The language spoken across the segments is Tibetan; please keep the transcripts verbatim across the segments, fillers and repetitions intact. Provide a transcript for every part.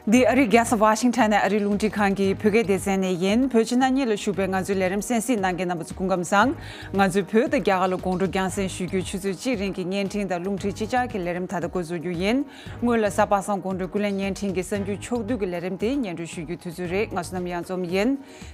འདི་ཨ་རིའི་རྒྱལ་ས་ཝ་ཤིང་ཊོན་ནས་ཨ་རིའི་རླུང་འཕྲིན་ཁང་གི་བོད་སྐད་སྡེ་ཚན་ནས་ཡིན། བོད་ཕྱི་ནང་གཉིས་ལ་བཞུགས་པའི་ང་ཚོའི་ལས་རིམ་གསན་གཟིགས་གནང་མཁན་རྣམ་པ་ཚོ་སྐུ་ཁམས་བཟང་། ང་ཚོས་བོད་དང་རྒྱ་གར་ལ་དགོང་དྲོ་རྒྱང་སྲིང་ཞུ་རྒྱུའི་ཆུ་ཚོད་གཅིག་རིང་གི་བརྙན་འཕྲིན་དང་རླུང་འཕྲིན་ཅི་ཆར་གྱི་ལས་རིམ་ད་ལྟ་འགོ་འཛུགས་རྒྱུ་ཡིན། སྔོན་ལ་གཟའ་པ་སངས་དགོང་དྲོའི་ཀུན་གླེང་བརྙན་འཕྲིན་གྱི་གསར་འགྱུར་ཕྱོགས་བསྡུས་ཀྱི་ལས་རིམ་དེ་སྙན་སྒྲོན་ཞུ་རྒྱུའི་དུས་ཚོད་རེད། ང་ཚོ་ནམ་ཡང་འཛོམས་ཡིན།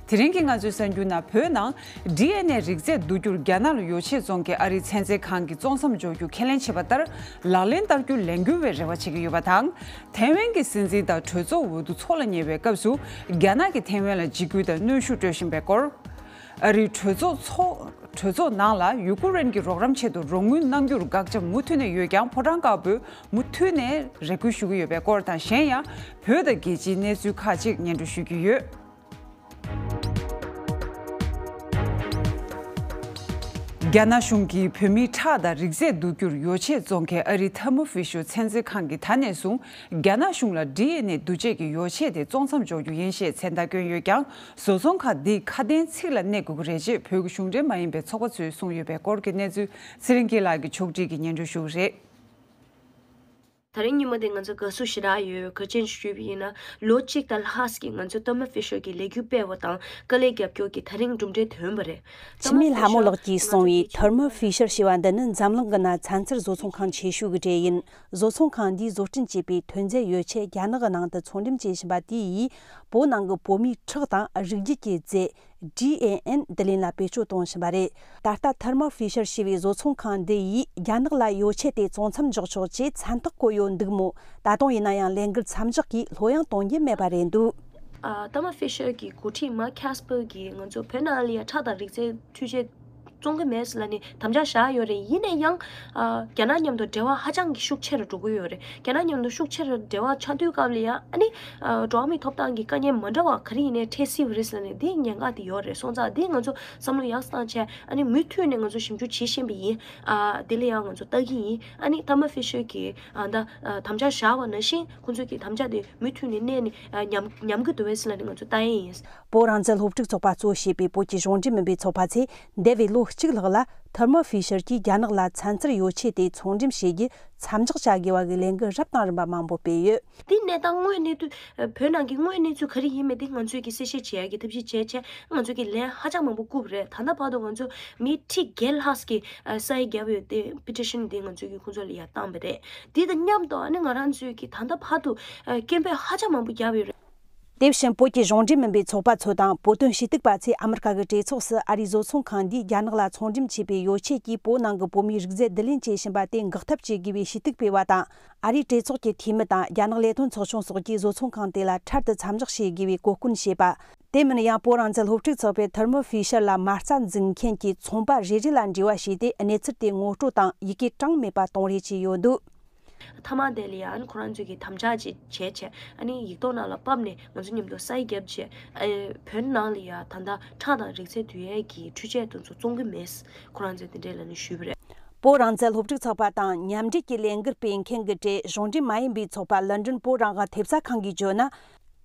དེ་རིང་གི་ང་ཚོའི་གསར་འགྱུར་ནང་བོད་ནང་ཌི་ཨེན་ཨེ་རིགས་རྫས་བསྡུ་རྒྱུར་རྒྱ་ནག་ལ་ཡོ་ཆས་བཙོང་མཁན་ཨ་རིའི་ཚན་རྩལ་ཁང་གིས་བཙོང་མཚམས་འཇོག་རྒྱུ་ཁས་ལེན་བྱས་པ་ལྟར་ལག་ལེན་བསྟར་རྒྱུ་ལས་འགུལ་བའི་རེ་བ་བྱེད་ཀྱི་ཡོད་པ་དང་། ཐའེ་ཝན་གྱི་སྲིད་འཛིན་དང་གྲོས་ཚོགས་འོས་བསྡུ་འཚོགས་ལ་ཉེ་བའི་སྐབས་སུ་རྒྱ་ནག་གིས་ཐའེ་ཝན་ལ་འཇིགས་སྐུལ་དང་གནོན་ཤུགས་སྤྲོད་བཞིན་པའི་སྐོར། ཨ་རིའི་གྲོས་ཚོགས་ཚོགས་གྲོས་ཚོགས་ནང་ལ་ཡུ་ཀུ་རེན་གྱི་རོགས་རམ་ཆེད་དུ་རོགས་དངུལ་གནང་རྒྱུར་དགག་བྱ་མུ་མཐུད་ནས་ཡོད་ཀྱང་ཕོ་བྲང་དཀར་པོས་མུ་མཐུད་ནས་རེ་སྐུལ་ཞུ་གི་ཡོད་པའི་སྐོར་དང་། གཞན་ཡང་བོད་དང་རྒྱལ་སྤྱིའི་གནས་ཚུལ་ཁག་ཅིག་སྙན་སྒྲོན་ཞུ་རྒྱུ་ཡོད། རྒྱ་ནག་གཞུང་གིས་བོད་མིའི་ཁྲག་དང་རིགས་རྫས་བསྡུ་རྒྱུར་ཡོ་ཆས་བཙོང་མཁན་ཨ་རིའི་Thermo Fisher ཚན་རྩལ་ཁང་གིས་ད་ནས་བཟུང་རྒྱ་ནག་གཞུང་ལ་ཌི་ཨེན་ཨེ་བསྡུ་བྱེད་ཀྱི་ཡོ་ཆས་དེ་བཙོང་མཚམས་འཇོག་རྒྱུ་ཡིན་ཞེས་མཚན་རྟགས་བསྐྱོན་ཡོད་ཀྱང་། བཟོ་ཚོང་ཁང་འདིས་ཁ་དན་ཚིག་ལ་གནས་དགོས་ཀྱི་རེད་ཅེས་བོད་ཀྱི་གཞུང་འབྲེལ་མ་ཡིན་པའི་ཚོགས་པ་ཚོས་གསུངས་ཡོད་པའི་སྐོར་གྱི་གནས་ཚུལ་ཚེ་རིང་སྐྱིད་ལགས་ཀྱིས་ཕྱོགས་སྒྲིག་གིས་སྙན་སྒྲོན་ཞུ་གི་རེད། ད་རིང་ཉིན་མོ་དེ་ང་ཚོ་དགའ་བསུ་ཞེ་དྲག་ཡོད། ག་རེ་བྱས་ནས་ཞུས་པ་ཡིན་ན། ལོ་གཅིག་དང་ལྷག་ཙམ་གྱི་ང་ཚོས་Thermo Fisher གྱི་ལས་འགུལ་སྤེལ་བ་དང་དཀའ་ལས་རྒྱབ་སྐྱོར་གྱི་ད་རིང་གྲུབ་འབྲས་ཐོན་པ་རེད། འཆི་མེད་ལྷ་མོ་ལགས་ཀྱིས་གསུངས་པའི་Thermo Fisher ཞེས་པ་འདི་ནི་འཛམ་གླིང་གི་ནང་ཚན་རྩལ་བཟོ་ཚོང་ཁང་ཆེ་ཤོས་ཀྱི་གྲས་ཡིན། བཟོ་ཚོང་ཁང་འདིས་བཟོ་སྐྲུན་བྱས་པའི་ཐོན་རྫས་ཡོ་ཆས་རྒྱ་ནག་གི་ནང་དུ་ཚོང་འགྲེམས་བྱེད་བཞིན་པ་དེ་ཡིས་བོད་ནང་གི་བོད་མིའི་ཁྲག་དང་རིགས་རྒྱུད་ཀྱི་རྫས། ཌི་ཨེན་ཨེན་བསྡུ་ལེན་ལ་བེད་སྤྱོད་གཏོང་བཞིན་པ་རེད། ད་ལྟ་Thermo Fisher ཞེས་པའི་བཟོ་ཚོང་ཁང་འདི་ཡིས་རྒྱ་ནག་ལ་ཡོ་ཆས་དེ་བཙོང་མཚམས་འཇོག་ཆོག་ཅེས་མཚན་རྟགས་བཀོད་ཡོད་འདུག་མོད། ད་དུང་ཡིན་ན་ཡང་ལས་འགུལ་མཚམས་འཇོག་གིས་ལྷོད་ཡངས་གཏོང་རྒྱུ་མེད་པ་རེད་འདུག Thermo Fisher གྱི་འགོ་ཁྲིད་Mark Casper གྱིས་ང་ཚོ་བོད་ནང་ལ་ཡ་ཁྲག་དང་རིགས་རྫས་འཕྲུལ་ཆས་བཙོང་གི་མེད་ཟེར་ལབ་ནས་དམ་བཅའ་བཞག་ཡོད་རེད། ཡིན་ན་ཡང་རྒྱ་ནག་མཉམ་དུ་འབྲེལ་བ་ཧ་ཅང་གི་ཤུགས་ཆེ་རུ་འགྲོ་གི་ཡོད་རེད། རྒྱ་ནག་མཉམ་དུ་ཤུགས་ཆེ་རུ་འབྲེལ་བ་ཆགས་དུས་སྐབས་ལ་ཡ་ཨ་ནི་འགྲོ་བ་མིའི་ཐོབ་ཐང་གི་དཀའ་ཉེན་མ་འདྲ་བ་ག་རེ་ཡིན་ནའི་འཕྲད་སྲིད་པ་རེད་ཟེར་ནས་འདི་ཉེན་ཁ་དེ་ཡོད་རེད། སོང་ཙང་འདི་ང་ཚོ་བསམ་བློ་ཡག་བཏང་བྱས་ཨ་ནི་མུ་མཐུད་ནས་ང་ཚོ་ཞིབ་འཇུག་བྱེད་བཞིན་པ་ཡིན། ཨ་འདི་ལ་ཡང་ང་ཚོ་ལྟ་གི་ཡིན། ཨ་ནི་Thermo Fisher གིས་ཨ་ད་དམ་བཅའ་བཞག་པ་ནང་བཞིན་ཁོང་ཚོས་ཀྱི་དམ་བཅའ་དེ་མུ་མཐུད་ནས་གནས་ནས་ཉམས་ཉམས་ཀྱི་འདུག་བས་ཟེར་ལབ་ནས་ང་ཚོ་ལྟ་ཡས་ཡིན། བོད་རང་བཙན་སློབ་ཕྲུག་ཚོགས་པ་གཙོ་བྱས་པའི་བོད་ཀྱི་གཞུང་འབྲེལ་མིན་པའི་ཚོགས་པ་ཚོས་འདས་པའི་ལོ་གཅིག་ལྷག་ལ་Thermo Fisher གྱིས་རྒྱ་ནག་ལ་ཚན་རྩལ་ཡོ་ཆས་དེ་ཚོང་འགྲེམས་བྱེད་རྒྱུ་མཚམས་འཇོག་བྱ་དགོས་པ་གི་ལས་འགུལ་རབ་དང་རིམ་པ་མང་པོ་སྤེལ་ཡོད། དེའི་གནས་སྟངས་དངོས་གནས་དུ་བོད་ནང་གི་དངོས་གནས་ཚུལ་ག་རེ་ཡིན་མིན་དེ་ང་ཚོས་ཀྱི་གསལ་བཤད་བྱེད་ཡག་གི་ཐབས་ཤེས་བྱས་བྱས་ང་ཚོས་ཀྱི་ལན་ཧ་ཅང་མང་པོ་བསྐུར་བ་རེད། ད་ལྟ་བར་དུ་ང་ཚོ་མི་ཁྲི་བརྒྱད་ལྷག་གི་ས་ཡིག་བརྒྱབ་ཡོད་དེ། པི་ཊི་ཤན་དེ་ང་ཚོས་ཀྱི་ཁོང་ཚོ་ལ་ཡར་བཏང་བ་རེད། དེ་དང་མཉམ་དུ་ཨ་ནི་ང་རང་ཚོས་ཀྱི་ད་ལྟ་བར་དུ་སྐད་འབོད་ཧ་ཅང་མང་པོ་བརྒྱབ་ཡོད་རེད། དེ་བཞིན་བོད་ཀྱི་གཞུང་འབྲེལ་མིན་པའི་ཚོགས་པ་ཚོ་དང་བོད་དོན་ཞུ་གཏུག་པ་ཚོས་ཨ་མི་རི་ཀ་གི་གྲོས་ཚོགས་སུ་ཨ་རིའི་བཟོ་ཚོང་ཁང་འདིས་རྒྱ་ནག་ལ་ཚོང་འགྲེམས་བྱས་པའི་ཡོ་ཆས་ཀྱིས་བོད་ནང་གི་བོད་མིའི་རིགས་རྫས་བསྡུ་ལེན་བྱེད་བཞིན་པ་དེ་འགག་ཐབས་བྱེད་དགོས་པའི་ཞུ་གཏུག་སྤེལ་བ་དང་། ཨ་རིའི་གྲོས་ཚོགས་ཀྱི་འཐུས་མི་དང་རྒྱ་ནག་ལས་དོན་ཚོགས་ཆུང་སོགས་ཀྱིས་བཟོ་ཚོང་ཁང་དེ་ལ་འཕྲལ་དུ་མཚམས་འཇོག་བྱེད་དགོས་པའི་གོ་སྐོན་བྱས་པ། དེ་མིན་ཡང་བོད་རང་བཙན་སློབ་ཕྲུག་ཚོགས་པས་Thermo Fisher ལ་མ་རྩ་འཛུགས་མཁན་གྱི་ཚོང་པ་རེ་རེ་ལ་འབྲེལ་བ་བྱས་ཏེ་གནས་ཚུལ་དེ་ངོ་སྤྲོད་དང་ཡི་གེ་གྲངས་མེད་པ་གཏོང་རེས་བྱས་ཡོད་འདུག་མཐའ་མ་དེ་ལ་ཡང་ཁོ་རང་ཚོས་ཀྱི་དམ་བཅའ་ཅིག་བྱས་བྱས་ཨ་ནི་ཡིག་ཐོག་ནང་ལ་ཕབ་ནས་ང་ཚོ་མཉམ་དུ་ས་ཡིག་བརྒྱབ་བྱས་ཨ་བོད་ནང་ལ་ཡང་ད་ལྟ་ཁྲག་དང་རིགས་རྫས་འདུས་ཡས་ཀྱི་འཕྲུལ་ཆས་དེ་ཚོ་བཙོང་གི་མེད། ཁོ་རང་ཚོས་དེ་འདྲས་ལབ་ནས་ཞུས་པ་རེད། བོད་རང་བཙན་སློབ་ཕྲུག་ཚོགས་པ་དང་མཉམ་འབྲེལ་གྱི་ལས་འགུལ་སྤེལ་མཁན་གྱི་གྲས་གཞུང་འབྲེལ་མ་ཡིན་པའི་ཚོགས་པ་ལན་ཀྲན་བོད་རང་དབང་ཐེབས་རྩ་ཁང་གིས་བརྗོད་ན།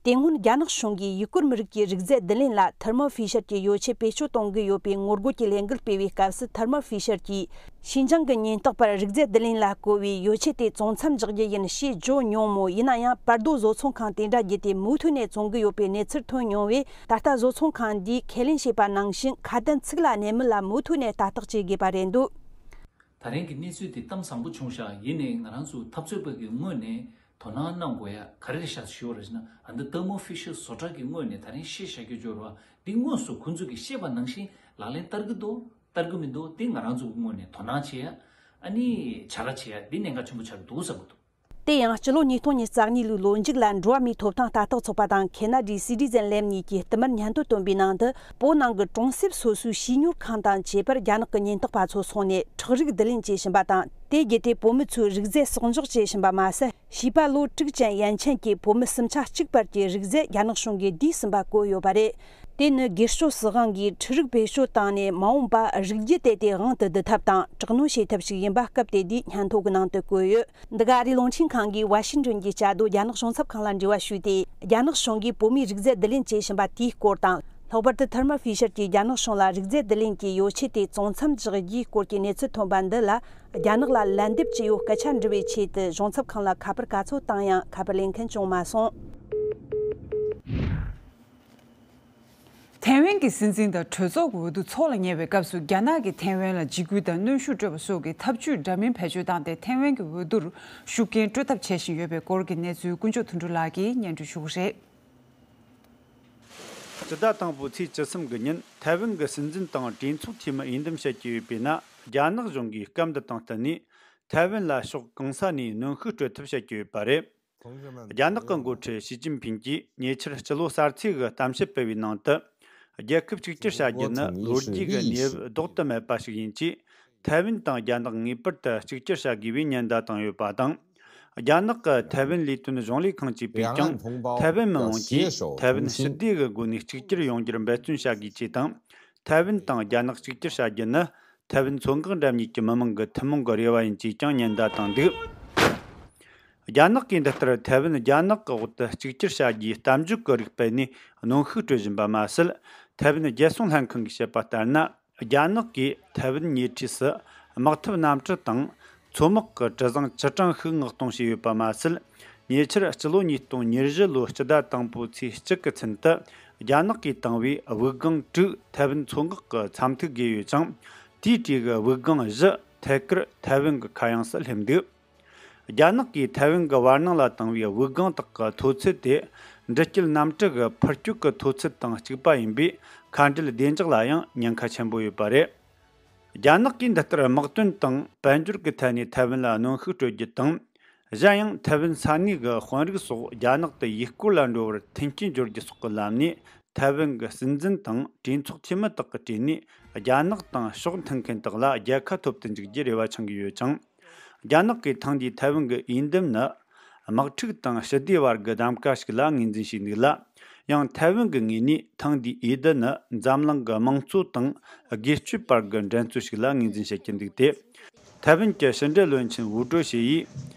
དེ་སྔོན་རྒྱ་ནག་གཞུང་གིས་ཡུ་གུར་མི་རིགས་ཀྱི་རིགས་རྫས་བསྡུ་ལེན་ལ་Thermo Fisher གྱི་ཡོ་ཆས་བེད་སྤྱོད་གཏོང་གི་ཡོད་པའི་ངོ་རྒོལ་གྱི་ལས་འགུལ་སྤེལ་བའི་སྐབས་སུ་Thermo Fisher གྱིས་ཤིན་ཅང་གི་ཉེན་རྟོག་པར་རིགས་རྫས་བསྡུ་ལེན་ལ་བཀོལ་བའི་ཡོ་ཆས་དེ་བཙོང་མཚམས་འཇོག་རྒྱུ་ཡིན་ཞེས་བརྗོད་མྱོང་མོད། ཡིན་ན་ཡང་བར་དོ་བཟོ་ཚོང་ཁང་དེ་འདྲ་བརྒྱུད་དེ་མུ་མཐུད་ནས་བཙོང་གི་ཡོད་པའི་གནས་ཚུལ་ཐོན་མྱོང་བས། ད་ལྟ་བཟོ་ཚོང་ཁང་འདིས་ཁས་ལེན་བྱས་པ་ནང་བཞིན་ཁ་དན་ཚིག་ལ་གནས་མིན་ལ་མུ་མཐུད་ནས་ལྟ་རྟོག་བྱེད་དགོས་པ་རེད་འདུག་ད་རིང་གི་གནས་ཚུལ་དེ་གཏམ་བཟང་པོ་བྱུང་ཤག་ཡིན་ནའི་ང་རང་ཚོ་འཐབ་རྩོད་པ་གི་ངོས་ནས་དོ་སྣང་གནང་དགོས་ཡ་ག་རེ་རེད་ཤག་ཞུ་བ་རེད་ཟེར་ན། ཨ་འདི་Thermo Fisher བཟོ་གྲྭ་གི་ངོས་ནས་ད་རིང་བཤད་བཞག་རྒྱུ་འབྱོར་བ་འདི་དངོས་སུ་ཁོང་ཚོ་གིས་བཤད་པ་ནང་བཞིན་ལག་ལེན་བསྟར་གི་འདུག་བསྟར་གི་མི་འདུག་དེ་ང་རང་ཚོ་གི་ངོས་ནས་དོ་སྣང་བྱེད་ཡ་ཨ་ནི་བྱ་དགའ་བྱེད་ཡ་འདི་གནད་འགག་ཆེན་པོ་ཆགས་ཀྱི་འདུག་བསམ་གི་འདུག་དེ་ཡང་སྤྱི་ལོ་ཉིས་སྟོང་ཉི་ཤུ་རྩ་གཉིས་ལོའི་ལོ་མཇུག་ལ་འགྲོ་བ་མིའི་ཐོབ་ཐང་ལྟ་རྟོག་ཚོགས་པ་དང་ཁེ་ན་ཌིའི་སི་ཊི་ཛན་ལེབ་གཉིས་ཀྱིས་བསྟུད་མར་སྙན་ཐོ་བཏོན་པའི་ནང་དུ། བོད་ནང་གི་གྲོང་གསེབ་སོ་སོའི་བྱིས་གཉོར་ཁང་དང་བཅས་པར་རྒྱ་ནག་གི་ཉེན་རྟོག་པ་ཚོ་སོང་ནས་ཁྲག་རིགས་བསྡུ་ལེན་བྱེད་བཞིན་པ་དང་། དེ་བརྒྱུད་དེ་བོད་མི་ཚོའི་རིགས་རྫས་གསོག་འཇོག་བྱེད་བཞིན་པ་མ་ཟད། བྱིས་པ་ལོ་དྲུག་ཅན་ཡན་ཆད་ཀྱི་བོད་མི་སུམ་ཆ་གཅིག་བར་གྱི་རིགས་རྫས་རྒྱ་ནག་གཞུང་གིས་བསྡུས་ཟིན་པ་བཀོད་ཡོད་པ་རེད། དེ་ནི་སྒེར་གཅོད་སྲིད་དབང་གིས་འཕྲུལ་རིག་བེད་སྤྱོད་བཏང་ནས་མ་འོངས་པར་རིགས་རྒྱུད་དེ་དེ་དབང་དུ་བསྡུ་ཐབས་དང་དྲག་གནོན་བྱེད་ཐབས་ཤིག་ཡིན་པ་སྐབས་དེ་དུས་སྙན་ཐོ་གི་ནང་དུ་བཀོད་ཡོད། འདི་ག་ཨ་རིའི་རླུང་འཕྲིན་ཁང་གིས་ཝ་ཤིང་ཏོན་གྱི་བཅའ་སྡོད་རྒྱ་ནག་གཞུང་ཚབ་ཁང་ལ་འབྲེལ་བ་ཞུས་ཏེ། རྒྱ་ནག་གཞུང་གིས་བོད་མིའི་རིགས་རྫས་བསྡུ་ལེན་བྱེད་བཞིན་པ་དེའི་སྐོར་དང་། ལྷག་པར་དུ་ཐར་མ་ཧྥི་ཤར་གྱིས་རྒྱ་ནག་གཞུང་ལ་རིགས་རྫས་བསྡུ་ལེན་གྱི་ཡོ་ཆས་དེ་བཙོང་མཚམས་བཞག་རྒྱུའི་སྐོར་གྱི་གནས་ཚུལ་ཐོན་པ་འདི་ལ། རྒྱ་ནག་ལ་ལན་འདེབས་ཅི་ཡོད་སྐད་ཆ་འདྲི་བའི་ཆེད་དུ་གཞུང་ཚབ་ཁང་ལ་ཁ་པར་ག་ཚོད་བཏང་ཡང་ཁ་པར་ལེན་མཁན་བྱུང་མ་སོང་། ཐའེ་ཝན་གྱི་སྲིད་འཛིན་དང་གྲོས་ཚོགས་ཀྱི་འོས་བསྡུ་འཚོགས་ལ་ཉེ་བའི་སྐབས་སུ། རྒྱ་ནག་གིས་ཐའེ་ཝན་ལ་འཇིགས་སྐུལ་དང་གནོན་ཤུགས་སྤྲོད་པ་སོགས་ཀྱི་ཐབས་ཇུས་འདྲ་མིན་བེད་སྤྱོད་བཏང་སྟེ། ཐའེ་ཝན་གྱི་འོས་བསྡུར་ཤུགས་རྐྱེན་སྤྲོད་ཐབས་བྱེད་བཞིན་ཡོད་པའི་སྐོར་གྱི་གནས་ཚུལ་དཀོན་མཆོག་དོན་གྲུབ་ལགས་ཀྱིས་སྙན་སྒྲོན་ཞུ་གི་རེད། སྤྱི་ཟླ་དང་པོའི་ཚེས་བཅུ་གསུམ་གྱི་ཉིན་ཐའེ་ཝན་གྱི་སྲིད་འཛིན་དང་གྲོས་ཚོགས་འཐུས་མི་འོས་འདེམས་བྱེད་ཀྱི་ཡོད་པས་ན། རྒྱ་ནག་གཞུང་གིས་སྐབས་འདི་དང་བསྟུན་ནས་ཐའེ་ཝན་ལ་ཕྱོགས་གང་ས་ནས་གནོན་ཤུགས་སྤྲོད་ཐབས་བྱེད་ཀྱི་ཡོད་པ་རེད། རྒྱ་ནག་གི་འགོ་ཁྲིད་ཞི་ཅིན་ཕིང་གིས་ཉེ་ཆར་སྤྱི་ལོ་གསར་ཚེས་ཀྱི་གཏམ་བཤད་སྤེལ་བའི་ནང་དུ། རྒྱལ་ཁབ་གཅིག་གྱུར་བྱ་རྒྱུ་ནི་ལོ་རྒྱུས་ཀྱི་གནས་བབ་ལྡོག་ཏུ་མེད་པ་ཞིག་ཡིན་ཅེས། ཐའེ་ཝན་དང་རྒྱ་ནག་ངེས་པར་དུ་གཅིག་གྱུར་བྱ་དགོས་པའི་ཉེན་བརྡ་བཏང་ཡོད་པ་དང་། རྒྱ་ནག་གི་ཐའེ་ཝན་ལས་དོན་གཞུང་ལས་ཁང་གཅིག་པས་ཀྱང་། ཐའེ་ཝན་མི་དམངས་ཀྱིས་ཐའེ་ཝན་ཞི་བདེ་གི་སྒོ་ནས་གཅིག་གྱུར་ཡོང་རྒྱུར་འབད་བརྩོན་བྱ་དགོས་ཅེས་དང་། ཐའེ་ཝན་དང་རྒྱ་ནག་གཅིག་གྱུར་བྱ་རྒྱུ་ནི། ཐའེ་ཝན་མཚོ་འགག་འགྲམ་གཉིས་ཀྱི་མི་དམངས་ཀྱི་ཐུན་མོང་གི་རེ་བ་ཡིན་ཅེས་ཀྱང་ཉེན་བརྡ་བཏང་འདུག་རྒྱ་ནག་གིས་འདི་ལྟར་ཐའེ་ཝན་རྒྱ་ནག་གི་འོག་ཏུ་གཅིག་གྱུར་བྱ་རྒྱུའི་གཏམ་བརྗོད་ཀྱི་རིགས་སྤེལ་ནས་གནོན་ཤུགས་སྤྲོད་བཞིན་པ་མ་ཟད། ཐའེ་ཝན་རྒྱལ་སྲུང་ལྷན་ཁང་གིས་བཤད་པ་ལྟར་ན། རྒྱ་ནག་གིས་ཐའེ་ཝན་ཉེ་འཁྲིས་སུ་དམག་འཐབ་གནམ་གྲུ་དང་མཚོ་དམག་གི་གྲུ་གཟིངས་བཅུ་གྲངས་ཤིག་མངགས་གཏོང་བྱས་ཡོད་པ་མ་ཟད། ཉེ་ཆར་སྤྱི་ལོ་ཉིས་སྟོང་ཉེར་བཞི་ལོའི་སྤྱི་ཟླ་དང་པོའི་ཚེས་གཅིག་གི་ཚུན་དུ། རྒྱ་ནག་གིས་བཏང་བའི་དབུགས་ལྒང་དྲུག་ཐའེ་ཝན་མཚོ་འགག་གི་མཚམས་ཐིག་བརྒལ་ཡོད་ཅིང་། དེའི་གྲས་ཀྱི་དབུགས་ལྒང་བཞི་ཐད་ཀར་ཐའེ་ཝན་གྱི་ཁ་གཡང་སུ་སླེབས་འདུག་རྒྱ་ནག་གིས་ཐའེ་ཝན་གྱི་བར་སྣང་ལ་བཏང་བའི་དབུགས་ལྒང་དག་གི་མཐོ་ཚད་དེ། འདྲི་སྐྱེལ་གནམ་གྲུ་གི་འཕུར་སྐྱོད་ཀྱི་མཐོ་ཚད་དང་གཅིག་པ་ཡིན་པས། མཁའ་འགྲུལ་བདེ་འཇགས་ལ་ཡང་ཉེན་ཁ་ཆེན་པོ་ཡོད་པ་རེད། རྒྱ་ནག་གིས་འདི་ལྟར་དམག་དོན་དང་དཔལ་འབྱོར་གྱི་ཐད་ནས་ཐའེ་ཝན་ལ་གནོན་ཤུགས་སྤྲོད་རྒྱུ་དང་། གཞན་ཡང་ཐའེ་ཝན་ས་གནས་ཀྱི་དཔོན་རིགས་སོགས་རྒྱ་ནག་ཏུ་ཡུལ་སྐོར་ལ་འགྲོ་བར་མཐུན་རྐྱེན་སྦྱོར་རྒྱུ་སོགས་ཀྱི་ལམ་ནས། ཐའེ་ཝན་གྱི་སྲིད་འཛིན་དང་གྲོས་ཚོགས་འཐུས་མི་དག་གི་གྲས་ནས་རྒྱ་ནག་དང་ཕྱོགས་མཐུན་མཁན་དག་ལ་རྒྱལ་ཁ་ཐོབ་ཏུ་འཇུག་རྒྱུའི་རེ་བ་འཆང་གི་ཡོད་ཅིང་། རྒྱ་ནག་གིས་ཐེངས་འདིའི་ཐའེ་ཝན་གྱི་འོས་འདེམས་ནི། དམག་འཁྲུག་དང་ཞི་བདེའི་བར་གྱི་གདམ་ག་ཞིག་ལ་ངོས་འཛིན་བྱས་འདུག་ལ། ཡང་ཐའེ་ཝན་གྱི་ངོས་ནས་ཐེངས་འདིའི་འོས་བསྡུ་ནི་འཛམ་གླིང་གི་དམངས་གཙོ་དང་སྒེར་གཅོད་བར་གྱི་འགྲན་རྩོད་ཞིག་ལ་ངོས་འཛིན་བྱེད་ཀྱི་འདུག་སྟེ། ཐའེ་ཝན་གྱི་ཕྱི་འབྲེལ་བློན་ཆེན་ཝུའུ་ཀྲོ་ཞི་ཡིས།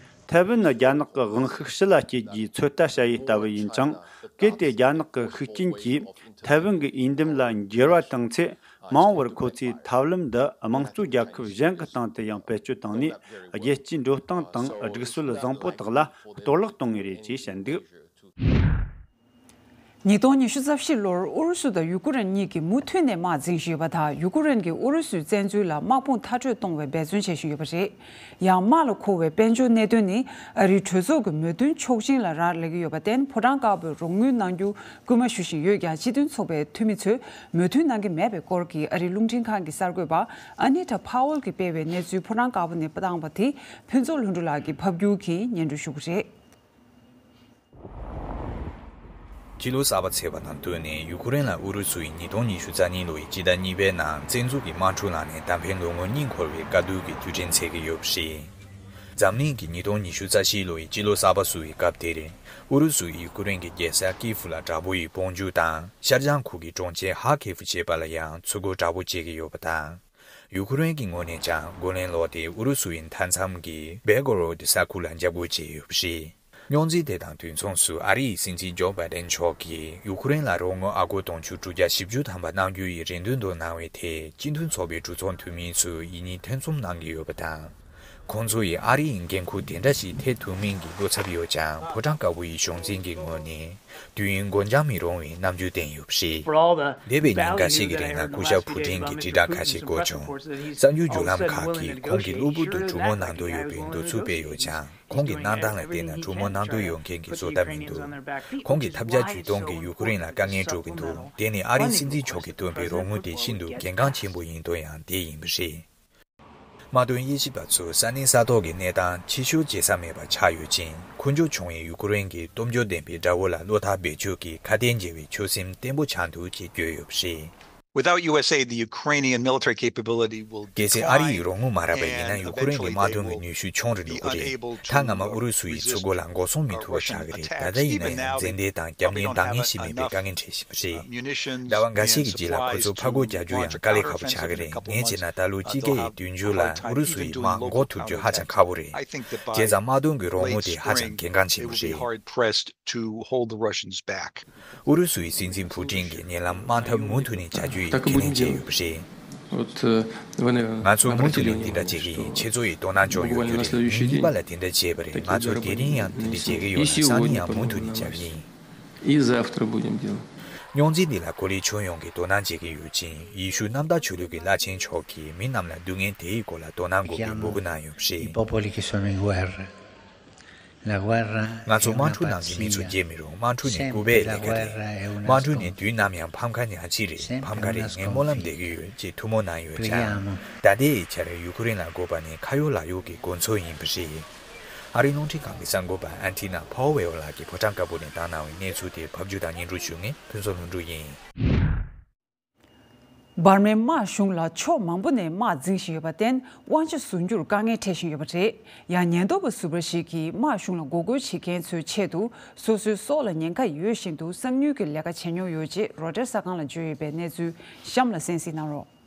ཐའེ་ཝན་ནི་རྒྱ་ནག་གི་དབང་ཤུགས་ཕྱི་ལ་སྐྱེལ་རྒྱུའི་ཚོད་ལྟ་བྱ་ཡུལ་ལྟ་བུ་ཡིན་ཅིང་། གལ་ཏེ་རྒྱ་ནག་གི་ཤུགས་རྐྱེན་གྱིས་ཐའེ་ཝན་གྱི་འོས་འདེམས་ལ་འགྱུར་བ་བཏང་ཚེ། མ་འོངས་པར་ཁོ་ཚོས་ཐབས་ལམ་འདི་དམངས་གཙོ་རྒྱལ་ཁབ་གཞན་གྱི་སྟེང་དུ་ཡང་བེད་སྤྱོད་བཏང་ནས། རྒྱལ་སྤྱིའི་འགྲོ་སྟངས་དང་སྒྲིག་སྲོལ་བཟང་པོ་དག་ལ་གཏོར་བརླག་གཏོང་ངེས་རེད་ཅེས་བཤད་འདུག་ཉིས་སྟོང་ཉི་ཤུ་རྩ་བཞི་ལོར་ཨུ་རུ་སུ་དང་ཡུ་ཀེ་རེན་གཉིས་ཀྱིས་མུ་མཐུད་ནས་དམག་འཛིང་བཞིན་ཡོད་པ་དང་། ཡུ་ཀེ་རེན་གྱིས་ཨུ་རུ་སུའི་བཙན་འཛུལ་ལ་དམག་དཔུང་མཐར་སྐྲོད་གཏོང་བའི་འབད་བརྩོན་བྱེད་བཞིན་ཡོད་པ་རེད། ཡང་དམག་ལ་མཁོ་བའི་དཔལ་འབྱོར་གནད་དོན་ནི་ཨ་རིའི་གྲོས་ཚོགས་ཀྱི་མོས་མཐུན་ཆོག་མཆན་ལ་རག་ལས་ཀྱི་ཡོད་པར་བརྟེན། ཕོ་བྲང་དཀར་པོས་རོགས་དངུལ་གནང་རྒྱུ་སྐུལ་མ་ཞུ་བཞིན་ཡོད་ཀྱང་། སྤྱི་མཐུན་ཚོགས་པའི་འཐུས་མི་ཚོས་མོས་མཐུན་གནང་གི་མེད་པའི་སྐོར་གྱི་ཨ་རིའི་རླུང་འཕྲིན་ཁང་གི་གསར་འགོད་པ་ཨ་ནི་ཊ་ཕ་ཝལ་གྱིས་སྤེལ་བའི་གནས་ཚུལ་ཕོ་བྲང་དཀར་པོ་ནས་བཏང་བ་དེ། ཕུན་ཚོགས་ལྷུན་གྲུབ་ལགས་ཀྱིས་ཕབ་སྒྱུར་གྱིས་སྙན་སྒྲོན་ཞུ་གི་རེད། སྤྱི་ལོ་གསར་པ་ཚེས་པ་དང་བསྟུན་ནས་ཡུ་ཀེ་རེན་ལ་ཨུ་རུ་སུ་ཡིས་ཉིས་སྟོང་ཉི་ཤུ་རྩ་གཉིས་ལོའི་སྤྱི་ཟླ་གཉིས་པའི་ནང་བཙན་འཛུལ་གྱི་དམག་འཁྲུག་ལངས་ནས་ད་ཕན་ལོ་ངོ་གཉིས་འཁོར་བའི་དཀའ་སྡུག་གི་དུས་དྲན་འཚོགས་ཀྱི་ཡོད་པ་རེད། འཛམ་གླིང་གིས་ཉིས་སྟོང་ཉི་ཤུ་རྩ་བཞི་ལོའི་སྤྱི་ལོ་གསར་པ་བསུ་བའི་སྐབས་དེར། ཨུ་རུ་སུ་ཡིས་ཡུ་ཀེ་རེན་གྱི་རྒྱལ་ས་ཀིའེ་ཕུ་ལ་དྲག་པོ་ཡི་དཔུང་འཇུག་དང་། ཤར་བྱང་ཁུལ་གྱི་གྲོང་ཁྱེར་ཧ་ཁེ་ཕུ་ཞེས་པ་ལ་ཡང་ཚུར་རྒོལ་དྲག་པོ་བྱེད་ཀྱི་ཡོད་པ་དང་། ཡུ་ཁུ་རེན་གྱི་ངོས་ནས་ཀྱང་རྒོལ་ལན་སློག་སྟེ་ཨུ་རུ་སུའི་མཐའ་མཚམས་ཀྱི་བེལ་གོ་རོ་ཌི་ས་ཁུལ་ལ་འཇབ་རྒོལ་བྱས་ཡོད་པ་རེད། རྙོག་འཛིང་དེ་དང་དུས་མཚུངས་སུ་ཨ་རིའི་སྲིད་འཛིན་ཇོ་བྷའི་ཌེན་མཆོག་གིས་ཡུ་ཁུ་རེན་ལ་རོགས་དངུལ་ཨ་སྒོར་དུང་ཕྱུར་དྲུག་བརྒྱ་བཞི་བཅུ་ཐམ་པ་གནང་རྒྱུ་ཡི་རེ་འདུན་དུ་གནང་བའི་ཐད་སྤྱི་མཐུན་ཚོགས་པའི་གྲོས་ཚོགས་འཐུས་མི་ཚོས་ཡིད་གཉིས་ཐེ་ཚོམ་གནང་གི་ཡོད་པ་དང་། ཁོང་ཚོ་ཡིས་ཨ་རི་ཡི་འགན་འཁུར་དེ་འདྲ་ཞིག་ཐེབས་ཐུབ་མིན་གྱི་བློ་འཚབ་ཡོད་ཀྱང་། ཕོ་བྲང་དཀར་པོ་ཡི་གཞུང་འཛིན་གྱི་ངོས་ནས་དུས་ཡུན་འགོར་འགྱངས་མི་རུང་བའི་རྣམ་འགྱུར་བསྟན་ཡོད་པ་རེད། འདས་པའི་ཉིན་འགའ་ཤས་ཀྱི་རིང་ལ་སྐུ་ཞབས་ཕུ་ཀྲིན་གྱིས་དྲིལ་བསྒྲགས་ཁ་ཤས་བཀོད་བྱུང་། གསར་འགྱུར་བརྒྱུད་ལམ་ཁག་གིས་ཁོང་གིས་གློ་བུར་དུ་གྲོས་མོལ་གནང་འདོད་ཡོད་པའི་འདོད་ཚུལ་སྤེལ་ཡོད་ཀྱང་། ཁོང་གི་གནང་སྟངས་ལ་བལྟས་ན་གྲོས་མོལ་གནང་འདོད་ཡོད་མཁན་གྱི་བཟོ་ལྟ་མི་འདུག་ཁོང་གིས་ཐབས་བརྒྱ་ཇུས་སྟོང་གིས་ཡུ་ཁུ་རེན་ལ་དཀའ་ངལ་སྤྲོད་ཀྱི་འདུག་དེ་ནི་ཨ་རིའི་སྲིད་འཛིན་མཆོག་གིས་བཏོན་པའི་རོགས་དངུལ་དེ་ཤིན་ཏུ་གལ་འགངས་ཆེན་པོ་ཡིན་དོན་ཡང་དེ་ཡིན་པ་རེད། དམག་དོན་དབྱེ་ཞིབ་པ་ཚོས་ས་གནས་ས་ཐོག་གི་གནས་སྟངས་ཕྱི་བཤོལ་བྱེད་ས་མེད་པ་ཆགས་ཡོད་ཅིང་། འཁོན་འཇུག་བྱུང་བའི་ཡུ་ཁུ་རེན་གྱི་སྟོབས་འབྱོར་ལྡན་པའི་དགྲ་བོ་ལ་བློ་ཐག་རྦད་ཆོད་ཀྱིས་ཁ་གཏད་འཇལ་བའི་ཆོད་སེམས་བརྟན་པོ་ཆགས་འདུག་ཅེས་བརྗོད་ཡོད་པ་རེད། Without U S aid, the Ukrainian military capability will གལ་སྲིད་ཨ་རི་ཡིས་རོགས་དངུལ་མ་རག་པ་ཡིན་ན། ཡུ་ཁུ་རེན་གྱི་དམག་དོན་གྱི་ནུས་ཤུགས་ཆུང་རུ་འགྲོ་གི་རེད། ད་སྔ་མ་ཨུ་རུ་སུ་ཡིས་ཚུར་རྒོལ་ལ་འགོག་སྲུང་མི་ཐུབ་པ་ཆགས་ཀྱི་རེད། ད་ལྟ་ཡིན་ན་ཡང་འཛེམ་བསྡད་དང་རྒྱབ་གཉེར་འདང་ངེས་ཤིག་མེད་པའི་དཀའ་ངལ་འཕྲད་བཞིན་པ་རེད། ཟླ་བ་འགའ་ཤས་ཀྱི་རྗེས་ལ་ཁོ་ཚོ་ཕར་རྒོལ་རྒྱག་རྒྱུ་ཡང་དཀའ་ལས་ཁག་པོ་ཆགས་ཀྱི་རེད། ངས་བྱས་ན་ད་ལོ་དཔྱིད་ཀ་ཡི་དུས་མཇུག་ལ་ཨུ་རུ་སུ་ཡི་དམག་འགོག་ཐུབ་རྒྱུ་ཧ་ཅང་ཁག་པོ་རེད། བྱས་ཙང་དམག་དོན་གྱི་རོགས་དངུལ་དེ་ཧ་ཅང་གལ་འགངས་ཆེན་པོ་རེད། ཨུ་རུ་སུའི་སྲིད་འཛིན་ཕུ་ཀྲིན་གྱིས་ཉེ་ལམ་དམག་འཐབ་མུ་མཐུད་ནས་བྱ་རྒྱུ་ཡི་ཁས་ལེན་བྱས་ཡོད་པ་རེད། ང་ཚོ་མུ་མཐུད་ནས་འདི་འདྲ་བྱེད་ཀྱི་ཡིན། ཁྱེད་ཚོ་ཡིས་དོ་སྣང་བྱུང་ཡོད་རྒྱུ་རེད། ཉིན་གཉིས་པ་ལ་དེ་འདྲ་བྱས་པ་རེད། ང་ཚོ་དེ་རིང་ཡང་དེ་འདྲ་བྱེད་ཀྱི་ཡོད་ལ། སང་ཉིན་ཡང་མུ་མཐུད་ནས་བྱ་གི་ཡིན། И завтра будем делать. རྙོག་འཛིང་འདི་ལ་གོ་ལའི་ཁྱོན་ཡོངས་ཀྱིས་དོ་སྣང་བྱེད་ཀྱི་ཡོད་ཅིང་། ཡེ་ཤུ་གནམ་བདག་ཆོས་ལུགས་ཀྱི་བླ་ཆེན་མཆོག་གིས་མི་རྣམས་ལ་སྡུག་བསྔལ་དེའི་སྐོར་ལ་དོ་སྣང་དགོས་པའི་འབོད་སྐུལ་གནང་ཡོད་པ་རེད། I popoli che sono in guerra. La guerra ང་ཚོ་དམག་འཁྲུག་ནང་གི་མི་ཚོ་བརྗེད་མི་རུང་། དམག་འཁྲུག་ནི་སྐུད་པའི་ལས་ཀ་རེད། དམག་འཁྲུག་ནི་དུས་ནམ་ཡང་ཕམ་ཁ་ཉག་གཅིག་རེད། ཕམ་ཁ་རེད། ངས་སྨོན་ལམ་འདེབས་ཀྱི་ཡོད་ཅེས་ཐུགས་སྨོན་གནང་ཡོད་ཀྱང་། ད་ལྟའི་ཆར་ཡུ་ཁུ་རེན་ལ་དགོས་པ་ནི་ཁ་ཡོད་ལག་ཡོད་ཀྱི་གོ་མཚོན་ཡིན་པ་རེད། ཨ་རིའི་རླུང་འཕྲིན་ཁང་གི་གསར་འགོད་པ་ཨན་ཐི་ན་ཕའོ་ཝེལ་ལགས་ཀྱིས་ཕོ་བྲང་དཀར་པོ་ནས་བཏང་གནང་བའི་གནས་ཚུལ་དེར་ཕབ་སྒྱུར་དང་སྙན་སྒྲོན་ཞུ་མཁན་ཕུན་ཚོགས་ལྷུན་གྲུབ་ཡིན། འབར་མའི་དམག་གཞུང་ལ་ཕྱོགས་མང་པོ་ནས་དམག་འཛིང་བཞིན་ཡོད་པར་བརྟེན། དབང་ཆ་ཟུར་འགྱུར་དཀའ་ངལ་འཕྲད་བཞིན་ཡོད་པ་རེད། ཡང་ཉེན་རྟོག་པ་ཟུར་པ་ཞིག་གིས་དམག་གཞུང་ལ་འགོག་རྒོལ་བྱེད་མཁན་ཚོའི་ཆེད་དུ་སོ་སོའི་སྲོག་ལ་ཉེན་ཁ་ཡོད་བཞིན་དུ་གསང་ཉུལ་གྱི་ལས་ཀ་བྱས་མྱོང་ཡོད་ཅེས་རོའི་ཊར་གསར་ཁང་ལ་བརྗོད་ཡོད་པའི་གནས་ཚུལ་གཤམ་ལ་གསན་གཟིགས་གནང་རོགས།